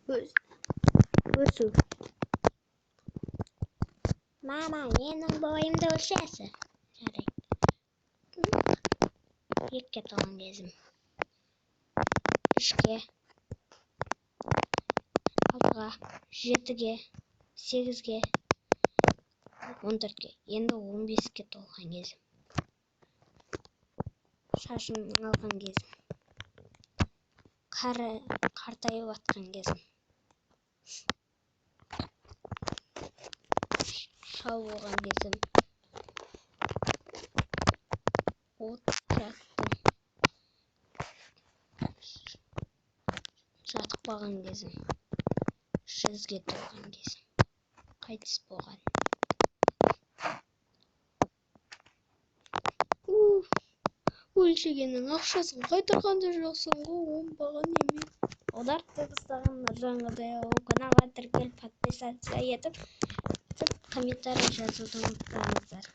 Өсу. Мама, менің бойымды өлшеші. Жарайды. 2-ге толған кезім. 3-ке, 6-ға, 7-ге, 8-ге, 14-ке. Енді 15-ке толған кезім. Шашым алған кезім. Қартайып атқан кезім. Шал болған кезім. От жаттым. Жатып қалған кезім. 100-ге толған кезім. Қайтыс болған. Өлшегеннің ақшасын қайтарған да жоқсың ғой, оңбаған неме. Аударып тастаған Нұржан Құдайұлы каналға тіркеліп, подписаться етіп, комментарий жазуды ұмытпаңыздар.